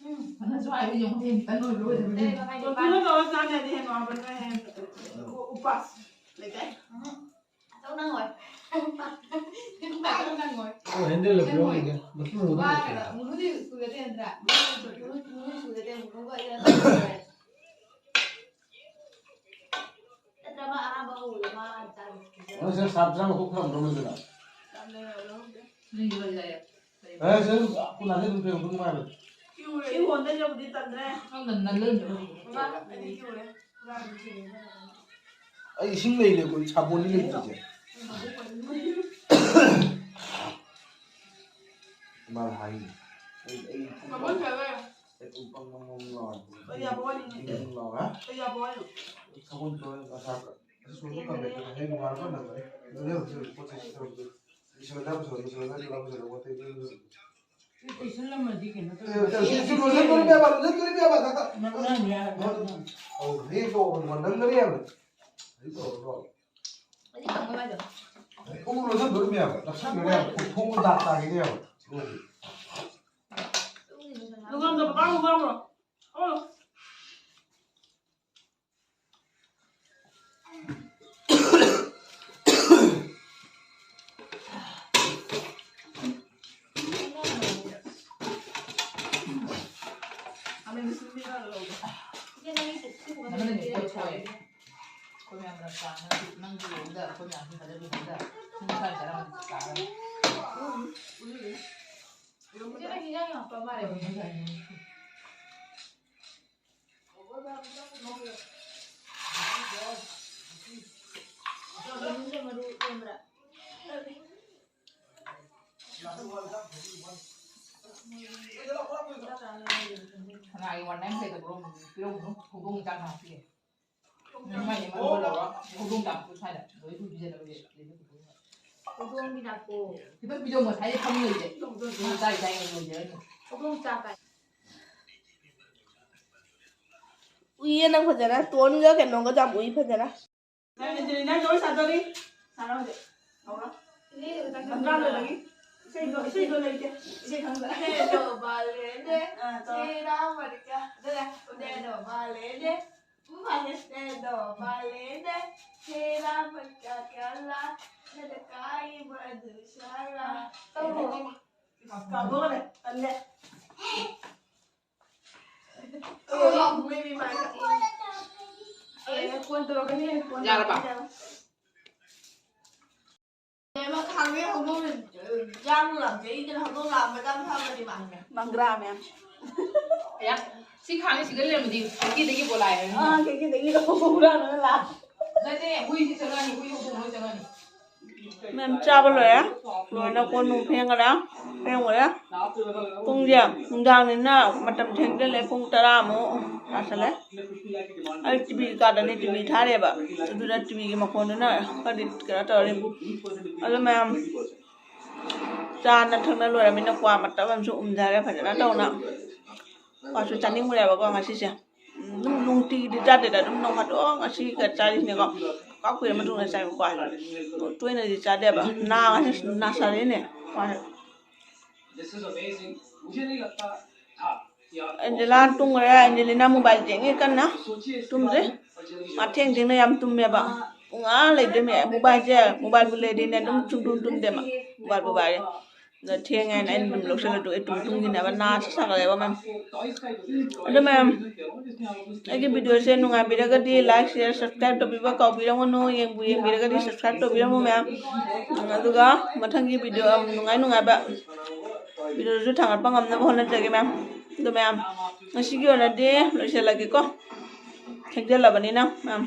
ꯎꯝ, ꯐꯅꯁꯨ ꯍꯥꯏꯕ ꯌꯦꯡꯉꯨ, ꯇꯟ ꯑꯣꯏꯕ ꯑꯣꯏꯗꯕꯅꯦ꯫ ꯇꯔꯦꯠ ꯃꯈꯥꯏꯗꯤ ꯗꯣꯛꯇꯔꯅ ꯄꯥꯟ- ꯇꯧꯔ ꯆꯥꯅꯤ ꯍꯥꯏꯗꯤ ꯍꯦꯟꯅ ꯍꯥꯎꯕꯅꯦ꯫ ꯎꯝ꯫ ꯎ-, ꯎꯄꯥꯁ ꯂꯩꯇꯦ꯫ ꯎꯝ꯫ ꯇꯧ ꯅꯪꯉꯣꯏ꯫ ꯇꯧ ꯅꯪꯉꯣꯏ꯫ ꯑꯣ, ꯍꯦꯟꯗꯜ ꯂꯩꯕ꯭ꯔꯣ? ꯅꯪꯉꯣꯏ꯫ ꯃꯇꯨꯡ ꯃꯇꯨꯡ ꯋꯥꯒꯗ ꯂꯩꯕ꯭ꯔꯣ? ꯃꯨꯅꯨꯗꯤ ꯁ꯭ꯀꯨꯜꯗ ꯇꯦꯟꯗ꯭ꯔꯥ? ꯃꯨꯅꯨ, ꯃꯨꯅꯨ ꯁ꯭ꯀꯨꯜꯗ ꯇꯦꯟ, ꯃꯨꯅꯨꯒ ꯑꯩꯒ ꯇꯧꯔꯦ꯫ ꯅꯠꯇ꯭ꯔ ꯃꯥ ꯑꯍꯥꯟꯕ ꯍꯧꯕꯗ ꯃꯥ ꯍꯥꯟꯅ ꯆꯥꯔꯨꯁꯤ꯫ ꯅꯪ ꯁꯤꯗ ꯁꯥꯞ ꯆꯥꯝꯃ ꯊꯣꯛ ꯊꯝꯕ꯭ꯔꯣ ꯃꯗꯨꯗ? ꯆꯥꯝ ꯂꯩꯔ ꯂꯧꯍꯧꯗꯦ꯫ ꯅꯪ ꯌꯣꯜꯂꯦ꯫ ꯑꯦ, ꯁꯤ ꯑꯗꯨꯝ ꯀꯨꯟ ꯑꯗꯨꯝ ꯄꯤꯔꯛꯄ ꯅꯨꯡꯉꯥꯏꯕꯅꯦ꯫ ꯀꯤꯎꯔꯦ꯫ ꯁꯤ ꯍꯣꯟꯗꯣꯏꯁꯦ ꯍꯧꯖꯤꯛ ꯇꯟꯗ꯭ꯔꯦ꯫ ꯈꯪꯗꯦ, ꯅꯜꯍꯟꯕ꯭ꯔꯣ? ꯃꯃꯥ, ꯑꯩꯗꯤ ꯀꯤꯎꯔꯦ꯫ ꯍꯨꯔꯥꯟꯕ ꯊꯤꯔꯦ꯫ ꯑꯩ ꯏꯁꯤꯡ ꯂꯩꯔꯦꯀꯣ, ꯑꯩ ꯁꯥꯄꯣꯟꯗꯤ ꯂꯩꯇ꯭ꯔꯤꯁꯦ꯫ ꯏꯃꯥꯅ ꯍꯥꯏꯅꯤ꯫ ꯑꯩ, ꯑꯩ ꯁꯥꯄꯣꯟ ꯈꯔ ꯂꯩꯔꯣ꯫ ꯑꯩ ꯄꯨꯡ ꯄꯪ ꯄꯪ ꯄꯪ ꯂꯥꯎꯔꯦ꯫ ꯑꯩ ꯌꯥꯕ ꯋꯥꯔꯤꯅꯤ꯫ ꯄꯪ ꯄꯪ ꯂꯥꯎꯔꯦ꯫ ꯑꯩ ꯌꯥꯕ ꯋꯥꯔꯤꯅꯤ꯫ ꯁꯥꯄꯣꯟ ꯇꯣ ꯑꯁꯥ-, ꯑꯁꯣꯏꯕ ꯀꯝꯄ꯭ꯂꯦꯟ ꯍꯌꯦꯡ ꯅꯣꯡꯉꯥꯜꯂꯒ ꯅꯪꯒꯅꯤ꯫ ꯑꯗꯨ ꯍꯧꯖꯤꯛ ꯍꯧꯖꯤꯛ ꯄꯣꯠ ꯆꯩ ꯁꯤꯠꯇꯧꯔꯤꯕꯗꯨ꯫ ꯂꯣꯏꯁꯜꯂꯝꯃꯗꯤ ꯀꯩꯅꯣ ꯇꯧꯔꯦ꯫ ꯁꯤ, ꯁꯤ ꯂꯣꯏꯁꯟꯗꯣꯔꯤꯕꯅꯦꯕ, ꯂꯣꯏꯁꯟꯗꯣꯔꯤꯕꯅꯦꯕ, ꯗꯥꯛꯇꯔ꯫ ꯅꯪ, ꯅꯪ ꯌꯥꯔꯦ, ꯅꯪ, ꯅꯪ꯫ ꯑꯧ, ꯍꯦꯛ ꯇꯧꯕ ꯃꯟꯗꯪꯗꯅꯦꯕ꯫ ꯍꯧꯖꯤꯛ ꯇꯧꯔꯣ, ꯇꯧꯔꯣ꯫ ꯍꯧꯖꯤꯛ ꯇꯧꯔꯣ ꯍꯥꯏꯗꯣ꯫ ꯎ ꯂꯣꯏꯁꯟꯗꯣꯔꯤꯕꯅꯦꯕ, ꯅꯛꯁꯟꯗꯣꯔꯤꯕꯅꯦꯕ, ꯊꯣꯡ ꯗꯥꯛ ꯇꯥꯈꯤꯅꯦꯕ꯫ ꯂꯨꯒꯝꯗꯣ ꯄꯄꯥ ꯂꯨꯒꯝꯃꯣ꯫ ꯑꯣ꯫ ꯅꯪꯅꯅꯦ ꯄꯣꯠ ꯁꯣꯛꯑꯦ꯫ ꯑꯩꯈꯣꯏ ꯃꯌꯥꯝ ꯃꯔꯛꯇ ꯅꯪꯁꯨ, ꯅꯪꯁꯨ ꯂꯣꯏꯔꯒ ꯑꯩꯈꯣꯏ ꯃꯌꯥꯝꯁꯨ ꯐꯖꯅ ꯂꯣꯏꯔꯒ ꯅꯪ ꯏꯁꯥ ꯆꯥꯔꯝꯕꯗꯤ ꯆꯥꯔꯝꯃꯅꯤ꯫ ꯏꯆꯦ ꯅꯪ ꯍꯤꯟꯖꯥꯡ ꯌꯥꯝ ꯍꯥꯞꯄ ꯃꯥꯜꯂꯦ꯫ ꯃꯅꯨꯡꯗ ꯃꯔꯨ ꯌꯣꯟꯕ꯭ꯔꯥ? ꯀꯅꯥꯒꯤ ꯋꯥꯟ ꯅꯥꯏꯟ ꯂꯩꯇꯕ꯭ꯔꯣ? ꯄꯤꯔꯝꯒꯅꯨ꯫ ꯍꯧꯗꯣꯡ ꯃꯆꯥ ꯉꯥꯏꯍꯥꯛ ꯄꯤꯒꯦ꯫ ꯅꯪ ꯃꯥꯏꯗꯤ ꯃꯔꯨ ꯂꯧꯔꯣ꯫ ꯍꯧꯗꯣꯡ ꯆꯥꯕꯗꯣ ꯁ꯭ꯋꯥꯏꯗ ꯂꯣꯏ ꯄꯤꯖꯅꯕ ꯂꯩ꯫ ꯍꯧꯗꯣꯡꯒꯤ ꯅꯥꯀꯣ꯫ ꯈꯤꯇꯪ ꯄꯤꯖꯧ, ꯉꯁꯥꯏꯗꯩ ꯐꯝ ꯂꯩꯁꯦ꯫ ꯍꯧꯗꯣꯡ ꯆꯥꯏ ꯆꯥꯏ ꯂꯣꯏꯖꯔꯅꯤ꯫ ꯍꯧꯗꯣꯡ ꯆꯥ ꯀꯥꯏ꯫ ꯎꯏꯌꯦ ꯅꯪ ꯐꯖꯅ꯫ ꯇꯣꯟꯒ ꯀꯩꯅꯣꯒ ꯌꯥꯝ ꯎꯏ ꯐꯖꯅ꯫ ꯅꯪ ꯑꯦꯟꯖꯦꯂꯤꯅꯥꯒꯤ ꯋꯥꯔꯤ ꯁꯥꯗꯣꯔꯤ꯫ ꯁꯥꯔꯣ ꯍꯧꯖꯤꯛ꯫ ꯍꯧꯔꯣ꯫ ꯃꯟꯗ꯭ꯔꯥ ꯂꯣꯏꯕꯒꯤ꯫ ꯏꯁꯩꯗꯣ, ꯏꯁꯩꯗꯣ ꯂꯩꯇꯦ꯫ ꯏꯁꯩ ꯈꯪꯗ꯭ꯔꯦ꯫ ꯗꯦꯗꯣ ꯕꯥꯂꯦꯅꯦ꯫ ꯑꯥ, ꯇꯧꯔꯣ꯫ ꯆꯦꯔꯥ ꯃꯔꯤꯀꯥ꯫ ꯑꯗꯨꯅ ꯗꯦꯗꯣ ꯕꯥꯂꯦꯅꯦ꯫ ꯎ ꯐꯥꯅꯦ꯫ ꯗꯦꯗꯣ ꯕꯥꯂꯦꯅꯦ꯫ ꯆꯦꯔꯥ ꯃꯔꯤꯀꯥ ꯀꯌꯥꯂꯥ꯫ ꯗꯦꯗ ꯀꯥꯏ ꯃꯗꯨ ꯁꯥꯔꯥ꯫ ꯇꯧꯔꯣ꯫ ꯀꯥꯎꯊꯣꯛꯈ꯭ꯔꯦ꯫ ꯇꯜꯂꯦ꯫ ꯌꯥꯔꯕ? ꯃꯪꯒ꯭ꯔꯥ ꯃꯌꯥꯝ꯫ ꯑꯌꯥ, ꯁꯤ ꯈꯥꯡꯉꯤꯁꯤꯒ ꯂꯩꯔꯝꯃꯗꯤ ꯈꯦꯀꯤꯗꯒꯤ ꯄꯣꯂꯥꯏ ꯍꯥꯏꯔꯅꯤ꯫ ꯑꯥ, ꯈꯦꯀꯤꯗꯒꯤ ꯍꯨꯔꯥꯟꯂꯒ ꯂꯥꯛ꯫ ꯅꯠꯇꯦ, ꯍꯨꯏꯁꯤ ꯆꯪꯉꯛꯑꯅꯤ, ꯍꯨꯏ ꯍꯧꯗꯣꯡ ꯂꯣꯏ ꯆꯪꯉꯛꯑꯅꯤ꯫ ꯃꯌꯥꯝ ꯆꯥꯕ ꯂꯣꯏꯔꯦ꯫ ꯂꯣꯏꯅ ꯀꯣꯟ ꯅꯨꯡ ꯐꯦꯡꯈꯔꯦ꯫ ꯐꯦꯡꯉꯨꯔꯦ꯫ ꯄꯨꯡꯁꯦ ꯅꯨꯡꯗꯥꯡꯅꯤꯅ ꯃꯇꯝ ꯊꯦꯡꯖꯤꯜꯂꯦ꯫ ꯄꯨꯡ ꯇꯔꯥꯃꯨꯛ ꯇꯥꯁꯜꯂꯦ꯫ ꯑꯩ ꯇꯤ ꯚꯤ ꯀꯥꯗꯅꯤ, ꯇꯤ ꯚꯤ ꯊꯥꯔꯦꯕ꯫ ꯑꯗꯨꯅ ꯇꯤ ꯚꯤꯒꯤ ꯃꯈꯣꯟꯗꯨꯅ ꯈꯔꯗꯤ ꯀꯩꯅꯣ ꯇꯧꯔꯅꯤ꯫ ꯑꯗꯨ ꯃꯌꯥꯝ ꯆꯥꯅ ꯊꯛꯅ ꯂꯣꯏꯔꯃꯤꯅ ꯀ꯭ꯋꯥ ꯃꯇꯞ ꯑꯃꯁꯨ ꯎꯝꯊꯔꯦ ꯐꯖꯅ ꯇꯧꯅ꯫ ꯀ꯭ꯋꯥꯁꯨ ꯆꯥꯅꯤꯡꯉꯨꯔꯦꯕꯀꯣ ꯉꯁꯤꯁꯦ꯫ ꯎꯝ, ꯑꯗꯨꯝ ꯅꯨꯡꯇꯤꯒꯤꯗꯤ ꯆꯥꯗꯦꯗ, ꯑꯗꯨꯝ ꯅꯣꯡ ꯐꯥꯗꯣꯛ ꯉꯁꯤꯒ ꯆꯥꯔꯤꯁꯤꯅꯦꯀꯣ꯫ ꯀꯥ ꯀꯨꯏꯔ ꯃꯇꯨꯡꯗ ꯆꯥꯏꯕ ꯀ꯭ꯋꯥꯁꯦ꯫ ꯇꯣꯏꯅꯗꯤ ꯆꯥꯗꯦꯕ꯫ ꯅꯥꯒꯁꯦ ꯅꯥꯁꯜꯂꯛꯏꯅꯦ ꯀ꯭ꯋꯥꯁꯦ꯫ ꯑꯦꯟꯖꯦꯂꯥ ꯇꯨꯝꯈ꯭ꯔꯦ꯫ ꯑꯦꯟꯖꯦꯂꯤꯅ mobile ꯌꯦꯡꯉꯤ ꯀꯟꯅ꯫ ꯇꯨꯝꯗ꯭ꯔꯤ꯫ ꯃꯥ ꯊꯦꯡ ꯊꯦꯡꯅ ꯌꯥꯝ ꯇꯨꯝꯃꯦꯕ꯫ ꯄꯨꯡ ꯑꯥ ꯂꯩꯗꯣꯏꯅꯦ꯫ Mobileꯁꯦ, mobileꯕꯨ ꯂꯩꯔꯗꯤꯅꯦ ꯑꯗꯨꯝ ꯁꯨꯡꯇꯨꯝ ꯇꯨꯝꯗꯦ ꯃꯥ꯫ Mobileꯕꯨ ꯄꯥꯏꯔꯦ꯫ ꯑꯗ ꯊꯦꯡꯉꯦ ꯍꯥꯏꯅ ꯑꯩꯅ ꯑꯗꯨꯝ ꯂꯧꯁꯜꯂ ꯇꯣꯛꯑꯦ꯫ ꯇꯨꯝ ꯇꯨꯝꯈꯤꯅꯦꯕ꯫ ꯅꯥꯁꯨ ꯁꯥꯒꯠꯂꯦꯕ ꯃꯌꯥꯝ꯫ ꯑꯗꯣ ꯃꯌꯥꯝ, ꯑꯩꯒꯤ videoꯁꯦ ꯅꯨꯡꯉꯥꯏꯕꯤꯔꯒꯗꯤ like, share, subscribe ꯇꯧꯕꯤꯕ ꯀꯥꯎꯕꯤꯔꯝꯒꯅꯨ꯫ ꯌꯦꯡꯕꯨ ꯌꯦꯡꯕꯤꯔꯒꯗꯤ subscribe ꯇꯧꯕꯤꯔꯝꯃꯨ ꯃꯌꯥꯝ꯫ ꯎꯝ, ꯑꯗꯨꯒ ꯃꯊꯪꯒꯤ video ꯌꯥꯝ ꯅꯨꯡꯉꯥꯏ ꯅꯨꯡꯉꯥꯏꯕ videoꯁꯨ ꯊꯥꯡꯒꯠꯄ ꯉꯝꯅꯕ ꯍꯣꯠꯅꯖꯒꯦ ꯃꯌꯥꯝ꯫ ꯑꯗꯣ ꯃꯌꯥꯝ, ꯉꯁꯤꯒꯤ ꯑꯣꯏꯅꯗꯤ ꯂꯣꯏꯁꯤꯜꯂꯒꯦꯀꯣ꯫ ꯊꯦꯡꯖꯜꯂꯕꯅꯤꯅ ꯃꯌꯥꯝ꯫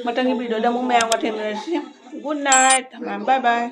ꯃꯊꯪꯒꯤ videoꯗ ꯑꯃꯨꯛ ꯃꯌꯥꯝꯒ ꯊꯦꯡꯅꯔꯁꯤ꯫ Good night ꯃꯌꯥꯝ, bye bye꯫